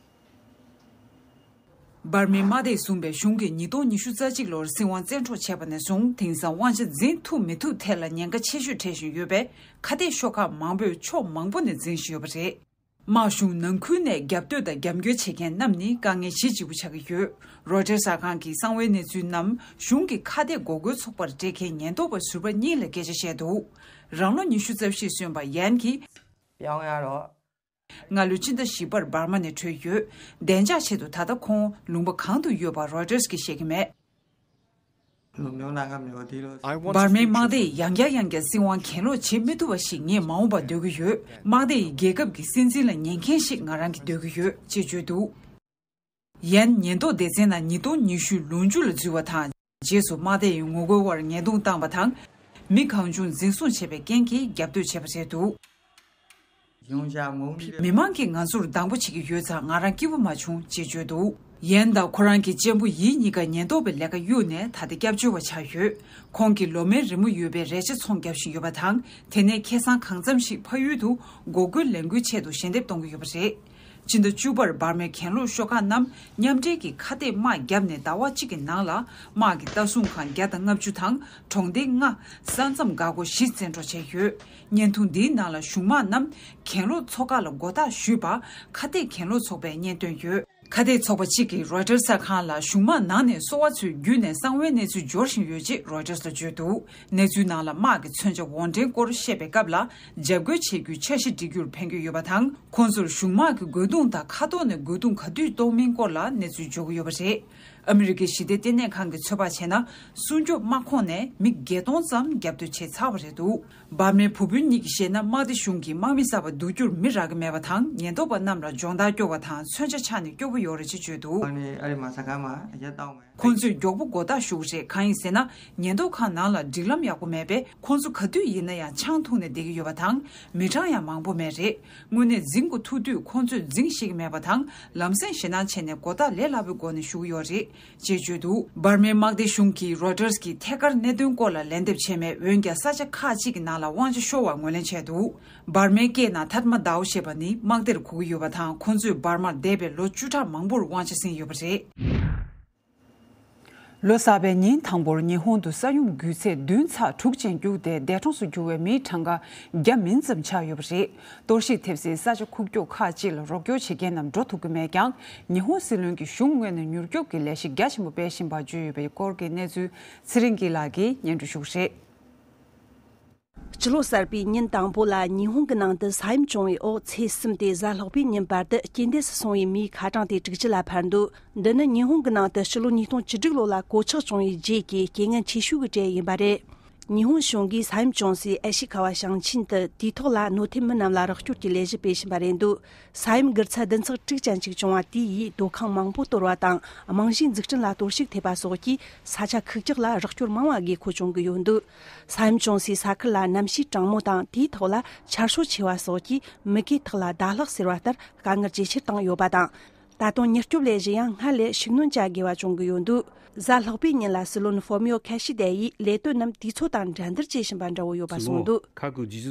འབར་མའི་དམག་སྡེས་བཟུང་བའི་གཞུང་གིས་ཉིས་སྟོང་ཉི་ཤུ་རྩ་གཅིག་ལོར་སྲིད་དབང་བཙན་འཕྲོག་བྱས་པ་ནས་བཟུང་། དེང་སང་དབང་ཆ་འཛིན་ཐུབ་མི་ཐུབ་ཐད་ལ་ཉེན་ཁ་ཆེ་ཤོས་འཕྲད་བཞིན་ཡོད་པས། ཁ་གཏད་ཤོག་ཁག་མང་པོས་ཕྱོགས་མང་པོ་ནས་འཛིང་བཞིན་ཡོད་པ་རེད། དམག་གཞུང་ནང་ཁུལ་ནས་རྒྱབ་གཏོད་དང་རྒྱབ་སྐྱོར་བྱེད་མཁན་རྣམས་ནི་དཀའ་ངལ་ཞེ་ལྗིད་པོ་ཆགས་ཀྱི་ཡོད། རོའི་ཊར་གསར་ཁང་གིས་གསང་བའི་གནས་ཚུལ་རྣམས་གཞུང་གི་ཁ་གཏད་འགོག་རྒོལ་ཚོགས་པར་སྤྲད་མཁན་ཉེན་རྟོག་པ་ཟུར་པ་གཉིས་ལ་སྐད་ཆ་བཤད་འདུག་རང་ལོ་ཉི་ཤུ་རྩ་བཞི་སོན་པ་ཡན་གྱིས། སྔ་ལོའི་ཕྱི་ཟླ་བཞི་པར་འབར་མ་ནས་བྲོས་ཡོད། བདེ་འཇགས་ཆེད་དུ་ད་ལྟ་ཁོང་ལུང་པ་གང་དུ་ཡོད་པ་རོའི་ཊར་གྱིས་ཤེས་ཀྱི་མེད། འབར་མའི་དམག་སྡེས་ཡང་བསྐྱར་ཡང་བསྐྱར་སྲིད་དབང་གྱེན་ལོག་བྱེད་མི་ཐུབ་པ་ཞིག་ངས་མ་འོངས་པར་འདོད་ཀྱི་ཡོད། དམག་སྡེ་ཡི་རྒྱལ་ཁབ་ཀྱི་སྲིད་འཛིན་ལ་ཉན་མཁན་ཞིག་ང་རང་གིས་འདོད་ཀྱི་ཡོད་ཅེས་བརྗོད་འདུག་ཡན་ཉེན་རྟོག་སྡེ་ཚན་ནང་ཉིས་སྟོང་ཉི་ཤུའི་ལོ་མཇུག་ལ་འཛུལ་བ་དང་། རྗེས་སུ་དམག་སྡེ་ཡི་ངོ་རྒོལ་བར་ཉེས་རྡུང་བཏང་བ་དང་། མི་གང་བྱུང་འཛིན་བཟུང་བྱས་པའི་རྐྱེན་གྱིས་རྒྱབ་གཏོད་བྱས་པ་རེད་འདུག་མི་མང་གིས་ང་ཚོར་སྡང་པོ་བྱེད་ཀྱི་ཡོད་ཙང་ང་རང་སྐྱིད་པོ་མ་བྱུང་ཅེས་བརྗོད་འདུག་ཡན་དང་ཁོ་རང་གི་གཅེན་པོ་ཡི་གཉིས་ཀ་ཉེན་རྟོག་པའི་ལས་ཀ་གཡུགས་ནས་ད་ལྟ་སྐྱབས་བཅོལ་བ་ཆགས་ཡོད། ཁོང་གིས་ལོ་མའི་རི་མོ་ཡོད་པའི་རས་ཆ་ཚོང་བརྒྱབ་བཞིན་ཡོད་པ་དང་། དེ་ནས་ཁེ་བཟང་གང་འཚམ་ཞིག་ཕ་ཡུལ་དུ་འགོག་རྒོལ་ལས་འགུལ་ཆེད་དུ་ཞལ་འདེབས་གཏོང་གི་ཡོད་པ་རེད། ཕྱི་ཟླ་བཅུ་པར་འབར་མའི་གྱེན་ལོག་ཤོག་ཁག་རྣམས་མཉམ་འབྲེལ་གྱིས་ཁ་གཏད་དམག་བརྒྱབ་ནས་ཟླ་བ་གཅིག་གི་ནང་ལ་དམག་གི་ལྟ་སྲུང་ཁང་བརྒྱ་དང་ལྔ་བཅུ་དང་གྲོང་སྡེ་ལྔ། ས་མཚམས་འགག་སྒོ་བཞི་བཙན་འཕྲོག་བྱས་ཡོད། བརྙན་ཐུང་འདིའི་ནང་ལ་གཞུང་དམག་རྣམས་གྱེན་ལོག་ཚོགས་ཁག་ལ་མགོ་བཏགས་ཞུས་པ་ཁ་གཏད་གྱེན་ལོག་ཚོགས་པས་བརྙན་བཏོན་ཡོད། ཁ་གཏད་ཚོགས་པ་གཅིག་གིས་རོའི་ཊར་གསར་ཁང་ལ་གཞུང་དམག་ནང་ནས་སོ་པ་ཚོའི་བརྒྱུད་ནས་གསང་བའི་གནས་ཚུལ་འབྱོར་བཞིན་ཡོད་ཅེས་རོའི་ཊར་ལ་བརྗོད་འདུག་གནས་ཚུལ་ནང་ལ་དམག་གི་མཚོན་ཆ་དབོར་འདྲེན་སྐོར་བཤད་པའི་སྐབས་ལ་འཇབ་རྒོལ་བྱེད་རྒྱུའི་འཆར་གཞི་སྒྲིག་རྒྱུར་ཕན་གྱི་ཡོད་པ་དང་། ཁོང་ཚོར་གཞུང་དམག་གི་རྒོལ་རྡུང་དང་ཁ་ཐོག་ནས་རྒོལ་རྡུང་ག་དུས་གཏོང་མིན་སྐོར་ལ་གནས་ཚུལ་འབྱོར་གྱི་ཡོད་པ་རེད། ཨ་མི་རི་ཀའི་ཞི་བདེ་ལྟེ་གནས་ཁང་གིས་ཚོད་དཔག་བྱས་ན། སྲུང་སྐྱོབ་དམག་ཁོངས་ནས་མི་བརྒྱད་སྟོང་ཙམ་རྒྱབ་གཏོད་བྱས་ཚར་བ་རེད་འདུག་འབར་མའི་བུ་སྤུན་གཉིས་ཀྱིས་བཤད་ན། དམག་སྡེ་གཞུང་གིས་དམག་མི་གསར་པ་བསྡུ་རྒྱུར་མི་རག་གི་མེད་པ་དང་། ཉེན་རྟོག་པ་རྣམས་ལ་སྦྱོང་བརྡར་སྐྱོར་བ་དང་མཚོན་ཆ་འཆང་ནས་སྐྱོ་པོ་ཡོད་རེད་ཅེས་བརྗོད་འདུག་ཁོང་ཚོས་མགྱོགས་པོ་སྒོ་རྟགས་ཞུ་གི་རེད། གང་ཡིན་ཟེར་ན། ཉེན་རྟོག་ཁང་ནང་ལ་སྒྲིག་ལམ་ཡག་པོ་མེད་པས། ཁོང་ཚོ་ག་དུས་ཡིན་ན་ཡང་ཆང་འཐུང་ནས་བསྡད་ཀྱི་ཡོད་པ་དང་། མི་གྲངས་ཡང་མང་པོ་མེད་རེད། དངོས་གནས་འཛིང་དགོས་ཐུག་དུས་ཁོང་ཚོས་འཛིང་ཤེས་ཀྱི་མེད་པ་དང་། ལམ་སེང་ཞེད་སྣང་བྱས་ནས་སྒོ་རྟགས་ལས་སླ་པོའི་སྒོ་ནས་ཞུ་གི་ཡོད་རེད་ཅེས་བརྗོད་འདུག་འབར་མའི་དམག་སྡེ་གཞུང་གིས་རོའི་ཊར་གྱི་ཐད་ཀར་གནད་དོན་སྐོར་ལ་ལན་འདེབས་བྱས་མེད། འོན་ཀྱང་ས་ཆ་ཁག་ཅིག་གི་ནང་ལ་དབང་ཆ་ཤོར་བར་ངོས་ལེན་བྱས་འདུག་འབར་མའི་སྐད་ནང་ཐཱད་མ་དའོ་ཞེས་པ་ནི་དམག་སྡེར་གོ་གི་ཡོད་པ་དང་། ཁོང་ཚོས་འབར་མར་འདས་པའི་ལོ་བཅུ་ཕྲག་མང་པོར་དབང་ཆ་ཟིན་ཡོད་པ་རེད། ལོ་གསར་པའི་ཉིན་དང་པོར་ཉི་ཧོང་དུ་ས་ཡོམ་རྒྱུ་ཚད་བདུན་ཚེག་དྲུག་ཅན་རྒྱུགས་ཏེ། འདས་གྲོངས་སུ་གྱུར་བའི་མིའི་གྲངས་ཀ་བརྒྱ་མིན་ཙམ་ཆགས་ཡོད་པ་རེད། གཏོར་བཤིག་ཐེབས་སའི་ས་ཆ་ཁུག་ཀྱོག་ཁག་ཅིག་ལ་རོགས་སྐྱོར་བྱེད་མཁན་རྣམས་འགྲོ་ཐུབ་ཀྱི་མེད་ཀྱང་། ཉི་ཧོང་སྲིད་བློན་གྱིས་གཞུང་ངོས་ནས་མྱུར་སྐྱོབ་ཀྱི་ལས་གཞི་རྒྱ་ཆེན་པོ་སྤེལ་བཞིན་པ་བརྗོད་ཡོད་པའི་སྐོར་གྱི་གནས་ཚུལ་ཚེ་རིང་སྐྱིད་ལགས་ཀྱིས་སྙན་སྒྲོན་ཞུ་གི་རེད། སྤྱི་ལོ་གསར་པའི་ཉིན་དང་པོ་ལ་ཉི་ཧོང་གི་ནང་དུ་ས་ཡོམ་བྱུང་བའི་འོག་ཚེས་གསུམ་སྟེ་གཟའ་ལྷག་པའི་ཉིན་བར་དུ་རྐྱེན་འདས་སུ་སོང་བའི་མིའི་ཁ་གྲངས་དེ་དྲུག་ཅུ་ལ་འཕར་འདུག་འདི་ནི་ཉི་ཧོང་གི་ནང་དུ་སྤྱི་ལོ་ཉིས་སྟོང་བཅུ་དྲུག་ལོ་ལ་གོད་ཆག་བྱུང་བའི་རྗེས་ཀྱི་རྐྱེན་ངན་ཆེ་ཤོས་ཀྱི་གྲས་ཡིན་པ་རེད། ཉི་ཧོང་གཞུང་གིས་ས་ཡོམ་བྱུང་སའི་ཨེ་ཤི་ཁ་བ་ཞིང་ཆེན་དུ་དུས་ཐོག་ལ་གནོད་ཐེབས་མི་རྣམས་ལ་རོགས་སྐྱོར་གྱི་ལས་གཞི་སྤེལ་བཞིན་པ་རེད་འདུག་ས་ཡོམ་འགུལ་ཚད་བདུན་ཚེག་དྲུག་ཅན་ཞིག་བྱུང་བ་དེ་ཡིས་སྡོད་ཁང་མང་པོ་གཏོར་བ་དང་། རྨང་གཞིའི་འཛུགས་སྐྲུན་ལ་གཏོར་བཤིག་ཐེབས་པ་སོགས་ཀྱིས་ས་ཆ་ཁུག་ཀྱོག་ལ་རོགས་སྐྱོར་མང་བ་དགོས་མཁོ་བྱུང་གི་ཡོད་འདུག་ས་ཡོམ་བྱུང་སའི་ས་ཁུལ་ལ་གནམ་གཤིས་གྲང་མོ་དང་། དེའི་ཐོག་ལ་ཆར་ཤུགས་ཆེ་བ་སོགས་ཀྱིས་མུ་གེའི་ཐག་ལ་ཟླ་ལྷག་ཟེར་བ་ལྟར་དཀའ་ངལ་ཇེ་ཆེར་བཏང་ཡོད་པ་དང་། ད་དུང་མྱུར་སྐྱོབ་ལས་གཞི་ཡང་སྔར་ལས་ཤུགས་སྣོན་བྱ་དགོས་པ་བྱུང་གི་ཡོད་འདུག་གཟའ་ལྷག་པའི་ཉིན་ལ་སྲིད་བློན་ཧྥོ་མིའོ་ཁ་ཤི་ཏེ་ཡིས་ལས་དོན་རྣམས་དུས་ཚོད་དང་འགྲན་བསྡུར་བྱེད་བཞིན་པ་འདྲ་བོ་ཡོད་པ་གསུངས་འདུག་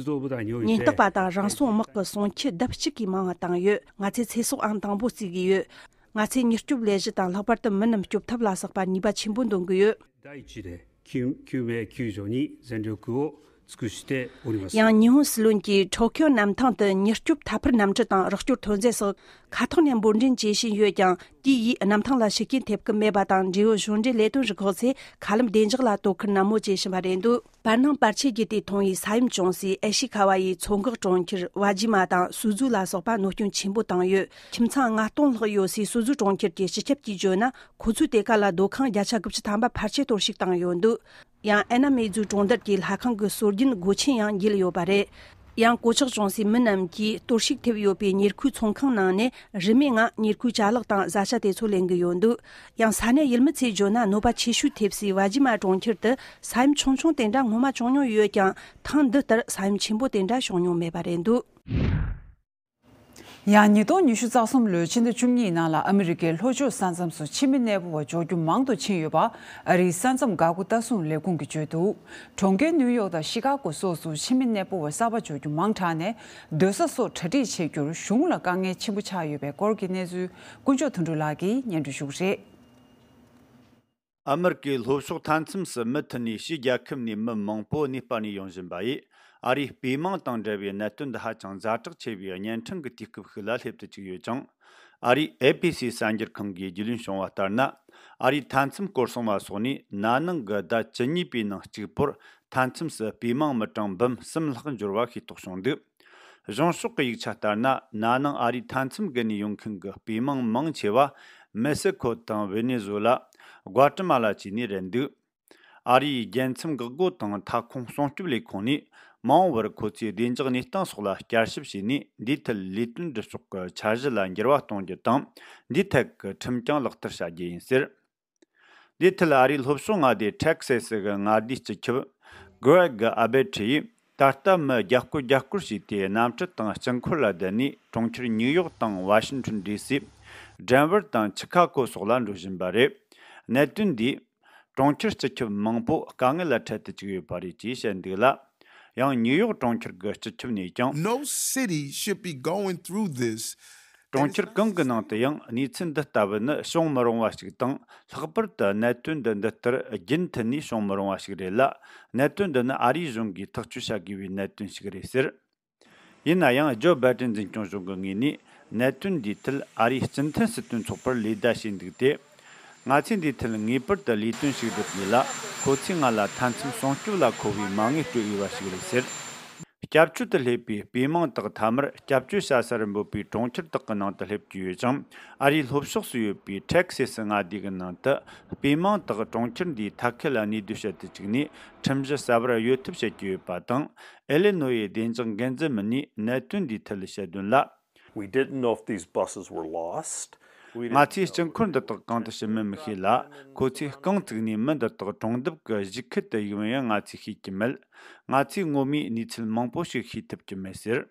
ཉེན་རྟོག་པ་དང་རང་སྲུང་དམག་གི་སྲུང་ཆུ་ལྡབ་གཅིག་གིས་མང་བ་བཏང་ཡོད། ང་ཚོས་ཚེ་སྲོག་ཨང་དང་པོ་བརྩི་གི་ཡོད། ང་ཚོས་མྱུར་སྐྱོབ་ལས་གཞི་དང་། ལྷག་པར་དུ་མི་རྣམས་སྐྱོབ་ཐབས་ལ་སོགས་པར་ནུས་པ་ཆེན་པོ་འདོན་གི་ཡོད། 第一区的救救援救助に全力を尽くしております。 ཡང་ཉི་ཧོང་སྲིད་བློན་གྱིས་ཊོ་ཀིའོ་གནམ་ཐང་དུ་མྱུར་སྐྱོབ་འཐབ་འཕུར་གནམ་གྲུ་དང་རོགས་སྐྱོར་ཐོན་རྫས་སོགས་མཁའ་ཐོག་ནས་འབོར་འདྲེན་བྱེད་བཞིན་ཡོད་ཀྱང་། དེ་ཡིས་གནམ་ཐང་ལ་ཤུགས་རྐྱེན་ཐེབས་ཀྱི་མེད་པ་དང་། འབྲེལ་ཡོད་གཞུང་འབྲེལ་ལས་དོན་རུ་ཁག་ཚོས་མཁའ་ལམ་བདེ་འཇགས་ལ་དོ་ཁུར་ནན་མོ་བྱེད་བཞིན་པ་རེད་འདུག་བར་སྣང་བར་ཆད་བརྒྱུད་དེ་ཐོན་པའི་ས་ཡོམ་བྱུང་སའི་ཨེ་ཤི་ཁ་བ་ཡི་མཚོ་འགག་གྲོང་ཁྱེར་ཝ་ཇི་མ་དང་སུ་ཛུ་ལ་སོགས་པ་གནོད་སྐྱོན་ཆེན་པོ་བཏང་ཡོད། ཁྱིམ་ཚང་ལྔ་སྟོང་ལྷག་ཡོད་སའི་སུ་ཛུ་གྲོང་ཁྱེར་གྱི་སྤྱི་ཁྱབ་ཀྱིས་བརྗོད་ན། ཁོ་ཚོའི་དེ་ག་ལ་སྡོད་ཁང་བརྒྱ་ཆ་དགུ་བཅུ་ཐམ་པ་ཕལ་ཆེར་གཏོར་བཤིག་བཏང་ཡོད་འདུག་ཡང་ཨེ་ན་མེ་ཛུ་གྲོང་རྡལ་གྱི་ལྷ་ཁང་གི་སྲོལ་རྒྱུན་སྒོ་ཆེན་ཡང་འགྱེལ་ཡོད་པ་རེད། ཡང་གོད་ཆག་བྱུང་སའི་མི་རྣམས་ཀྱིས་གཏོར་བཤིག་ཐེབས་ཡོད་པའི་ཉེར་མཁོའི་ཚོང་ཁང་ནང་ནས་རིན་མེད་ངང་ཉེར་མཁོའི་ཅ་ལག་དང་བཟའ་བཅའ་དེ་ཚོ་ལེན་གྱི་ཡོད་འདུག་ཡང་ས་གནས་ཡུལ་མི་ཚོས་བརྗོད་ན། གནོད་པ་ཆེ་ཤོས་ཐེབས་སའི་ཝ་ཇི་མ་གྲོང་ཁྱེར་དུ་ས་ཡོམ་ཆུང་ཆུང་དེ་འདྲ་སྔོན་མ་བྱུང་མྱོང་ཡོད་ཀྱང་། ཐེངས་འདི་ལྟར་ས་ཡོམ་ཆེན་པོ་དེ་འདྲ་བྱུང་མྱོང་མེད་པ་རེད་འདུག་ཡང་ཉིས་སྟོང་ཉི་ཤུ་རྩ་གསུམ་ལོའི་ཕྱི་ཟླ་བཅུ་གཉིས་ནང་ལ་ཨ་མི་རི་ཀའི་ལྷོ་ཕྱོགས་ས་མཚམས་སུ་ཕྱི་མི་གནས་སྤོ་བ་འཇོག་རྒྱུ་མང་དུ་ཕྱིན་ཡོད་པ་ཨ་རིའི་ས་མཚམས་འགག་སྒོ་ལྟ་སྲུང་ལས་ཁུངས་ཀྱིས་བརྗོད་འདུག་གྲོང་ཁྱེར་ནིའུ་ཡོག་དང་ཤི་ཀ་གོ་སོགས་སུ་ཕྱི་མི་གནས་སྤོ་བ་གསར་པ་འཇོག་རྒྱུ་མང་དྲགས་ནས། སྡོད་ས་སོགས་གྲ་སྒྲིག་བྱེད་རྒྱུར་གཞུང་ལ་དཀའ་ངལ་ཆེན་པོ་ཆགས་ཡོད་པའི་སྐོར་གྱི་གནས་ཚུལ་དཀོན་མཆོག་དོན་གྲུབ་ལགས་ཀྱིས་སྙན་སྒྲོན་ཞུ་གི་རེད། ཨ་མི་རི་ཀའི་ལྷོ་ཕྱོགས་མཐའ་མཚམས་སུ་མུ་མཐུད་ནས་ཕྱིའི་རྒྱལ་ཁབ་ནས་མི་མང་པོ་གནས་སྤར་ནས་ཡོང་བཞིན་པ་ཡིས། ཨ་རིའི་དཔེ་མང་དང་འབྲེལ་བའི་གནད་དོན་འདི་ཧ་ཅང་ཛ་དྲག་ཆེ་བའི་གཉན་འཕྲང་གི་དུས་སྐབས་ཤིག་ལ་སླེབས་དུ་བཅུག་ཡོད་ཅིང་། ཨ་རིའི་ཨེ་པི་སི་གསར་འགྱུར་ཁང་གིས་རྒྱུས་ལོན་བྱུང་བ་ལྟར་ན། ཨ་རིའི་མཐའ་མཚམས་སྐོར་སྲུང་བ་སོགས་ནས་ན་ནིང་གི་ཟླ་བཅུ་གཉིས་པའི་ནང་གཅིག་པོར་མཐའ་མཚམས་སུ་དཔེ་མང་མི་གྲངས་འབུམ་གསུམ་ལྷག་འབྱོར་བ་ཤེས་རྟོགས་བྱུང་འདུག་གཞུང་ཕྱོགས་ཀྱི་ཡིག་ཆ་ལྟར་ན། ན་ནིང་ཨ་རིའི་མཐའ་མཚམས་བརྒལ་ནས་ཡོང་མཁན་གྱི་དཔེ་མང་མང་ཆེ་བ་མེག་སི་ཁོ་དང་ཝེ་ནེ་ཟུ་ལ། གུ་ཨ་ཏི་མ་ལ་བཅས་ནས་རེད་འདུག་ཨ་རིའི་རྒྱལ་མཚམས་འགག་སྒོ་དང་མཐའ་ཁོངས་སྲུང་སྐྱོབ་ལས་ཁུངས་ནས་མ་འོངས་པར་ཁོ་ཚོས་བདེ་འཇགས་གནས་སྟངས་སོགས་ལ་བསྐྱར་ཞིབ་བྱས་ནས། འདིའི་ཐད་ལས་དོན་སྒྲུབ་ཕྱོགས་ཀྱི་འཆར་གཞི་ལ་འགྱུར་བ་གཏོང་རྒྱུ་དང་། འདིའི་ཐད་ཀྱི་ཁྲིམས་ཀྱང་ལག་བསྟར་བྱ་རྒྱུ་ཡིན་ཟེར། འདིའི་ཐད་ཨ་རིའི་ལྷོ་ཕྱོགས་མངའ་སྡེ་ཊེག་སེ་སི་གི་མངའ་སྡེའི་སྤྱི་ཁྱབ་གྷི་རེག་ཨ་བེ་ཁྲི་ཡིས། ད་ལྟ་མི་བརྒྱ་སྐོར་བརྒྱ་སྐོར་ཞིག་དེ་གནམ་གྲུ་དང་སྤྱི་འཁོར་ལ་བསྡད་ནས། གྲོང་ཁྱེར་ནིའུ་ཡོག་དང་ཝ་ཤིང་ཊོན་ཌི་སི། ཌེན་ཝར་དང་ཆི་ཁ་གོ་སོགས་ལ་འགྲོ་བཞིན་པ་རེད། གནད་དོན་འདིས་གྲོང་ཁྱེར་སྤྱི་ཁྱབ་མང་པོ་དཀའ་ངལ་ལ་འཕྲད་དུ་བཅུག་ཡོད་པ་རེད་ཅེས་བཤད་འདུག་ལ། ཡང་ནིའུ་ཡོག་གྲོང་ཁྱེར་གྱི་སྤྱི་ཁྱབ་ནས་ཀྱང་། No city should be going through this. གྲོང་ཁྱེར་གང་གི་ནང་དུ་ཡང་གནས་ཚུལ་འདི་ལྟ་བུ་ནི་བྱུང་མི་རུང་བ་ཞིག་དང་། ལྷག་པར་དུ་གནད་དོན་འདི་འདི་ལྟར་རྒྱུན་མཐུད་ནས་བྱུང་མི་རུང་བ་ཞིག་རེད་ལ། གནད་དོན་འདི་ནི་ཨ་རིའི་གཞུང་གིས་ཐག་གཅོད་བྱ་དགོས་པའི་གནད་དོན་ཞིག་རེད་ཟེར། ཡིན་ན་ཡང་ཇོ་བྷའི་ཏིན་འཛིན་སྐྱོང་གཞུང་གི་ངོས་ནས་གནད་དོན་འདིའི་ཐད་ཨ་རིའི་སྤྱི་མཐུན་སྲིད་དོན་ཚོགས་པར་ལེ་བརྡ་བྱས་འདུག་སྟེ། ང་ཚོས་འདིའི་ཐད་ངེས་པར་དུ་ལས་དོན་ཞིག་སྒྲུབ་དགོས་ལ། ཁོ་ཚོས་ང་ལ་མཐའ་མཚམས་སྲུང་སྐྱོབ་ལ་མཁོ་བའི་མ་དངུལ་སྤྲོད་འོས་པ་ཞིག་རེད་ཟེར། སྐྱབས་བཅོལ་དུ་སླེབས་པའི་དཔེ་མང་དག་མཐའ་མར་སྐྱབས་བཅོལ་བྱ་སར་འབོད་པའི་གྲོང་ཁྱེར་དག་གི་ནང་དུ་སླེབས་ཀྱི་ཡོད་ཅིང་། ཨ་རིའི་ལྷོ་ཕྱོགས་སུ་ཡོད་པའི་ཊེག་སེ་སི་མངའ་སྡེ་གི་ནང་དུ་དཔེ་མང་དག་གྲོང་ཁྱེར་འདིའི་མཐའ་ཁུལ་ལ་གནས་སྡོད་བྱེད་དུ་བཅུག་ནས། ཁྲིམས་གཞི་གསར་པར་གཡོལ་ཐབས་བྱེད་ཀྱི་ཡོད་པ་དང་། ཨེ་ལི་ནོ་ཡའི་བདེ་འཇགས་འགན་འཛིན་མི་སྣས་གནད་དོན་འདིའི་ཐད་བཤད་དོན་ལ། We didn't know if these buses were lost. We didn't ང་ཚོས་know སྤྱི་འཁོར་འདི་དག་གང་དུ་ཕྱིན་མིན་མི་ཤེས་ལ། ཁོ་ཚོས་རྐང་བཙུགས་ནས་མི་འདི་དག་གྲོང་འདབས་ཀྱི་གཞིས་ཁུལ་དུ་ཡོང་ཡང་ང་ཚོས་ཤེས་ཀྱི་མེད། ང་ཚོས་ངོ་མའི་གནས་ཚུལ་མང་པོ་ཞིག་ཤེས་ཐུབ་ཀྱི་མེད་ཟེར།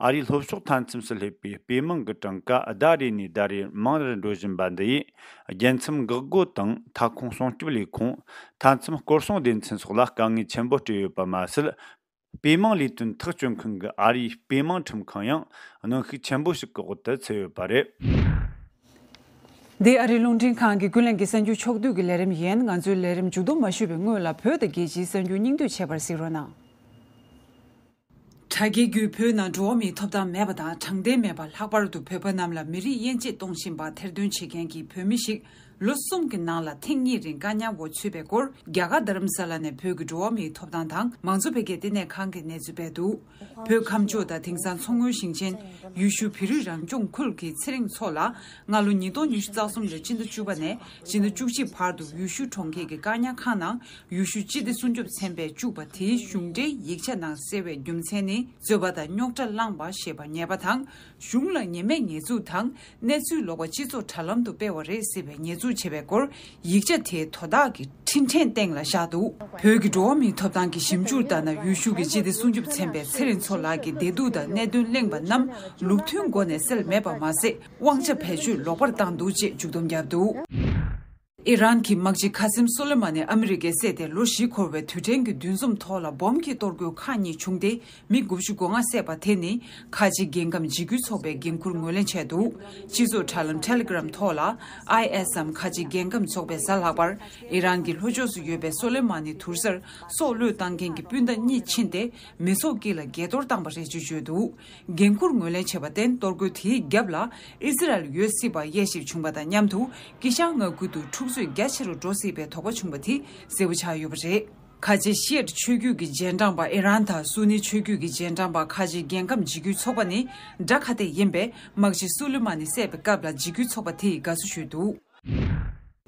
ཨ་རིའི་ལྷོ་ཕྱོགས་མཐའ་མཚམས་སུ་སླེབས་པའི་དཔེ་མང་གི་གྲངས་ཀ་ཟླ་རེ་ནས་ཟླ་རེར་མང་རུ་འགྲོ་བཞིན་པ་འདི་ཡིས། རྒྱལ་མཚམས་འགག་སྒོ་དང་མཐའ་ཁོངས་སྲུང་སྐྱོབ་ལས་ཁུངས། མཐའ་མཚམས་སྐོར་སྲུང་སྡེ་ཚན་སོགས་ལ་དཀའ་ངལ་ཆེན་པོ་སྤྲད་ཡོད་པ་མ་ཟད། དཔེ་མང་ལས་དོན་ཐག་གཅོད་མཁན་གྱི་ཨ་རིའི་དཔེ་མང་ཁྲིམས་ཁང་ཡང་གནོན་ཤུགས་ཆེན་པོ་ཞིག་གི་འོག་ཏུ་ཚུད་ཡོད་པ་རེད། འདི་ཨ་རིའི་རླུང་འཕྲིན་ཁང་གི་ཀུན་གླེང་གི་གསར་འགྱུར་ཕྱོགས་བསྡུས་ཀྱི་ལས་རིམ་ཡིན། ང་ཚོའི་ལས་རིམ་མཇུག་བསྡོམས་མ་ཞུས་པའི་སྔོན་ལ། བོད་དང་རྒྱལ་སྤྱིའི་གསར་འགྱུར་སྙིང་བསྡུས་བྱས་པར་གཟིགས་རོགས་གནང་། དྲ་རྒྱའི་བརྒྱུད་བོད་ནང་འགྲོ་བ་མིའི་ཐོབ་ཐང་མེད་པ་དང་། དྲང་བདེན་མེད་པ། ལྷག་པར་དུ་བོད་པ་རྣམས་ལ་མི་རིགས་དབྱེ་འབྱེད་གཏོང་བཞིན་པ་ཐེར་འདོན་བྱེད་མཁན་གྱི་བོད་མི་ཞིག་ལོ་གསུམ་གྱི་ནང་ལ་ཐེངས་གཉིས་རིང་བཀག་ཉར་འོག་ཚུད་པའི་སྐོར། རྒྱ་གར་རྡ་རམ་ས་ལ་ནས་བོད་ཀྱི་འགྲོ་བ་མིའི་ཐོབ་ཐང་དང་མང་གཙོ་འཕེལ་རྒྱས་ལྟེ་གནས་ཁང་གིས་གནས་ཚུལ་སྤེལ་འདུག་བོད་ཁམས་ཕྱོགས་དང་དེང་སང་མཚོ་སྔོན་ཞིང་ཆེན་ཡུལ་ཤུལ་བོད་རིགས་རང་སྐྱོང་ཁུལ་གྱི་ཚེ་རིང་མཚོ་ལགས། སྔ་ལོ་ཉིས་སྟོང་ཉི་ཤུ་རྩ་གསུམ་ལོའི་སྤྱི་ཟླ་བཅུ་པ་ནས་སྤྱི་ཟླ་བཅུ་གཅིག་བར་དུ་ཡུལ་ཤུལ་གྲོང་ཁྱེར་གྱི་བཀག་ཉར་ཁང་ནང་ཡུལ་ཤུལ་སྤྱི་བདེ་སྲུང་སྐྱོབ་ཚན་པས་བཅུག་པ་དེའི་གཞུང་འབྲེལ་ཡིག་ཆ་ནང་གསལ་བའི་རྒྱུ་མཚན་ནི། རྩོད་པ་དང་རྙོག་དྲ་བསླངས་པ་ཞེས་པ་ཉེས་པ་དང་། གཞུང་ལ་ཉེས་མེད་ཉེས་འཛུགས་དང་། གནས་ཚུལ་ལོག་པ་སྤྱི་ཚོགས་དྲ་ལམ་དུ་སྤེལ་བ་རེད་ཟེར་བའི་ཉེས་འཛུགས་བྱས་པའི་སྐོར། ཡིག་ཆ་དེའི་དོ་བདག་གི་འཕྲིན་ཕྲན་སྟེང་ལ་བཞག་འདུག་བོད་ཀྱི་འགྲོ་བ་མིའི་ཐོབ་ཐང་གི་ཞིབ་འཇུག་ལྟ་ན། ཡུལ་ཤུལ་གྱི་སྤྱི་བདེ་སྲུང་སྐྱོབ་ཚན་པས་ཚེ་རིང་མཚོ་ལགས་ཀྱི་བདེ་སྡུག་དང་གནད་དོན་གླེང་བ་རྣམས་ལུགས་མཐུན་སྒོ་ནས་སེལ་མེད་པ་མ་ཟད། དབང་ཆ་བེད་སྤྱོད་ལོག་པར་བཏང་འདུག་ཅེས་མཇུག་བསྡོམས་བརྒྱབ་འདུག་ཨི་རན་གྱི་དམག་སྤྱི་ཁ་སིམ་སོ་ལེ་མ་ནི་ཨ་མི་རི་ཀས་བསད་དེ་ལོ་བཞི་འཁོར་བའི་དུས་དྲན་གྱི་འདུ་འཛོམས་ཐོག་ལ་སྦོམ་གྱི་གཏོར་རྒོལ་ཁག་གཉིས་བྱུང་སྟེ། མི་དགུ་བཅུ་གོ་ལྔ་བསད་པ་དེ་ནི་ཁ་ཆེ་རྒྱལ་ཁམས་འཇིགས་སྐུལ་ཚོགས་པས་འགན་འཁུར་ངོས་ལེན་བྱས་འདུག་སྤྱི་ཚོགས་དྲ་ལམ་Telegram་ཐོག་ལ་ཨའི་ཨེས་འམ་ཁ་ཆེ་རྒྱལ་ཁམས་ཚོགས་པའི་གཟའ་ལྷག་པར་ཨི་རན་གྱི་ལྷོ་ཕྱོགས་སུ་ཡོད་པའི་སོ་ལེ་མ་ནི་དུར་སར་སྲོག་བློས་བཏང་མཁན་གྱི་སྤུན་ཟླ་གཉིས་ཕྱིན་ཏེ་མི་ཚོགས་དཀྱིལ་ལ་འགས་གཏོར་བཏང་བ་རེད་ཅེས་བརྗོད་འདུག་འགན་འཁུར་ངོས་ལེན་བྱས་པར་བརྟེན། གཏོར་རྒོལ་དེའི་རྒྱབ་ལ་ཨི་སི་རལ་ཡོད་སྲིད་པ་དབྱེ་ཞིབ་བྱུང་བ་དང་མཉམ་དུ་དཀྱིལ་ཤར་མངའ་ཁུལ་དུ་འཁྲུག་རྩོད་རྒྱ་ཆེ་རུ་འགྲོ་སྲིད་པའི་དོགས་པ་བྱུང་བ་དེ་གསལ་པོ་ཆགས་ཡོད་པ་རེད། ཁ་ཆེ་ཤི་ཨེཊ་ཆོས་བརྒྱུད་ཀྱི་རྗེས་འབྲང་པ་ཨི་རན་དང་སུ་ནི་ཆོས་བརྒྱུད་ཀྱི་རྗེས་འབྲང་པ་ཁ་ཆེ་རྒྱལ་ཁམས་འཇིགས་སྐུལ་ཚོགས་པ་ནི་དགྲ་ཁ་གཏད་ཡིན་པས། དམག་སྤྱི་སུ་ལི་མ་ནི་བསད་པའི་སྐབས་ལ་འཇིགས་སྐུལ་ཚོགས་པ་དེས་དགའ་བསུ་ཞུས་འདུག་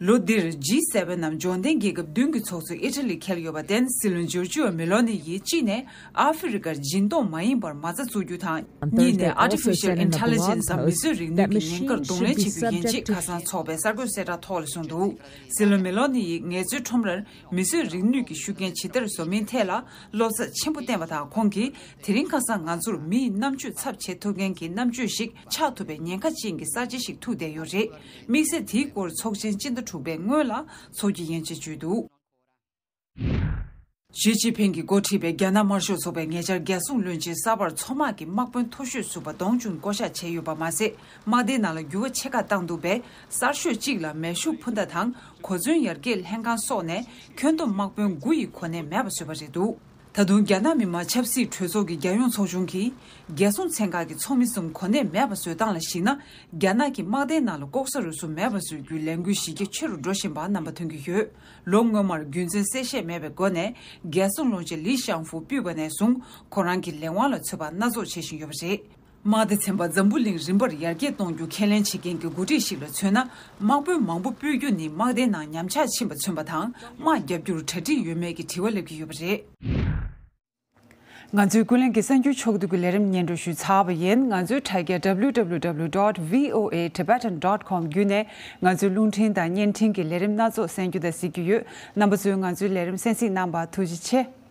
ལོ་འདིར་ཇི་སེ་ཝེན་ནམ་འབྱོར་ལྡན་རྒྱལ་ཁབ་བདུན་གྱི་ཚོགས་གཙོ་ཨི་ཊ་ལི་འཁེལ་ཡོད་པར་བརྟེན། སྲིད་བློན་ཇོར་ཇིའོ་མེ་ལོ་ནི་ཡིས་གཅིག་ནས་ཨ་ཧྥེ་རི་ཀར་སྦྱིན་གཏོང་མ་ཡིན་པར་མ་རྩ་བཙུགས་རྒྱུ་དང་། གཉིས་ནས་Artificial Intelligence་འམ་མིས་བཟོས་རིག་ནུས་ཀྱི་ཉེན་ཁར་གདོང་ལེན་བྱེད་རྒྱུ་ཡིན་ཅེས་ཁ་སང་ཚོགས་པའི་གསར་འགོད་གསལ་བསྒྲགས་ཐོག་ལ་གསུངས་འདུག་སྲིད་བློན་མེ་ལོ་ནི་ཡིས་ངལ་རྩོལ་ཁྲོམ་རར་མིས་བཟོས་རིག་ནུས་ཀྱི་ཤུགས་རྐྱེན་ཇི་ལྟར་བཟོ་མིན་ཐད་ལ་བློ་འཚབ་ཆེན་པོ་བསྟན་པ་དང་། ཁོང་གིས་དེ་རིང་ཁ་སང་ང་ཚོར་མིའི་རྣམ་དཔྱོད་ཚབ་བྱེད་ཐུབ་མཁན་གྱི་རྣམ་དཔྱོད་ཞིག་ཆགས་ཐུབ་པའི་ཉེན་ཁ་ཅན་གྱི་གསར་བརྗེ་ཞིག་ཐུག་བསྡད་ཡོད་རེད། དམིགས་བསལ་དེའི་སྐོར་ཚོགས་ཆེན་སྤྱི་ཟླ་དྲུག་པའི་སྔོན་ལ་འཚོགས་རྒྱུ་ཡིན་ཅེས་བརྗོད་འདུག་ཞི་ཅིན་ཕིང་གིས་འགོ་ཁྲིད་པའི་རྒྱ་ནག་དམར་ཤོག་ཚོགས་པས་ཉེ་ཆར་རྒྱལ་སྲུང་བློན་ཆེན་གསར་པར་མཚོ་དམག་གི་དམག་དཔོན་མཐོ་ཤོས་ཟུར་པ་ཏོང་ཅུན་བསྐོ་གཞག་བྱས་ཡོད་པ་མ་ཟད། དམག་སྡེའི་ནང་ལ་འགྱུར་བ་ཆེ་ཁག་བཏང་འདུག་པས། གསར་ཤོས་གཅིག་ལ་མེ་ཤུགས་འཕུར་མདའ་དང་གོ་མཚོན་ཡར་རྒྱས་ལྷན་ཁང་སོགས་ནས་ཁྱོན་བསྡོམས་དམག་དཔོན་དགུ་ཡི་གོ་གནས་མེད་པ་བཟོས་པ་རེད་འདུག་ད་དུང་རྒྱ་ནག་མི་དམངས་ཆབ་སྲིད་གྲོས་ཚོགས་ཀྱི་རྒྱལ་ཡོངས་ཚོགས་ཆུང་གིས་རྒྱལ་སྲུང་ཚན་ཁག་གི་ཚོགས་མི་གསུམ་གོ་གནས་མེད་པ་བཟོས་སྟངས་ལ་གཞིགས་ན། རྒྱ་ནག་གི་དམག་སྡེའི་ནང་ལ་ལྐོག་ཟ་རུལ་སུངས་མེད་པ་བཟོ་རྒྱུའི་ལས་འགུལ་གཞི་རྒྱ་ཆེ་རུ་འགྲོ་བཞིན་པ་རྣམ་པ་ཐོན་གྱི་ཡོད། ལོ་སྔོན་མར་རྒྱུ་མཚན་གསལ་བཤད་མེད་པའི་སྒོ་ནས་རྒྱལ་སྲུང་བློན་ཆེན་ལི་ཤང་ཧྥུ་ཕུད་པ་ནས་བཟུང་ཁོ་རང་གི་ལས་དབང་ལ་ཚོད་དཔག་སྣ་ཚོགས་བྱེད་བཞིན་ཡོད་པ་རེད། དམག་སྡེ་ཚན་པ་འཛམ་བུ་གླིང་རིམ་པར་ཡར་རྒྱས་གཏོང་རྒྱུ་ཁས་ལེན་བྱེད་མཁན་གྱི་འགོ་ཁྲིད་ཞིག་ལ་མཚོན་ན། དམག་དཔོན་མང་པོ་སྤོས་རྒྱུ་ནི་དམག་སྡེའི་ནང་ཉམས་ཆག་ཕྱིན་པ་མཚོན་པ་དང་། དམག་རྒྱག་རྒྱུར་གྲ་སྒྲིག་ཡོད་མེད་ཀྱི་དྲི་བ་སླེབས་ཀྱི་ཡོད་པ་རེད། ང་ཚོའི་ཀུན་གླེང་གི་གསར་འགྱུར་ཕྱོགས་བསྡུས་ཀྱི་ལས་རིམ་སྙན་སྒྲོན་ཞུས་ཚར་བ་ཡིན། ང་ཚོའི་དྲ་རྒྱ་W W W dot V O A Tibetan dot com བརྒྱུད་ནས་ང་ཚོའི་རླུང་འཕྲིན་དང་བརྙན་འཕྲིན་གྱི་ལས་རིམ་སྣ་ཚོགས་གསན་རྒྱུ་དང་གཟིགས་རྒྱུ་ཡོད། རྣམ་པ་ཚོས་ང་ཚོའི་ལས་རིམ་གསན་གཟིགས་གནང་བར་ཐུགས་རྗེ་ཆེ།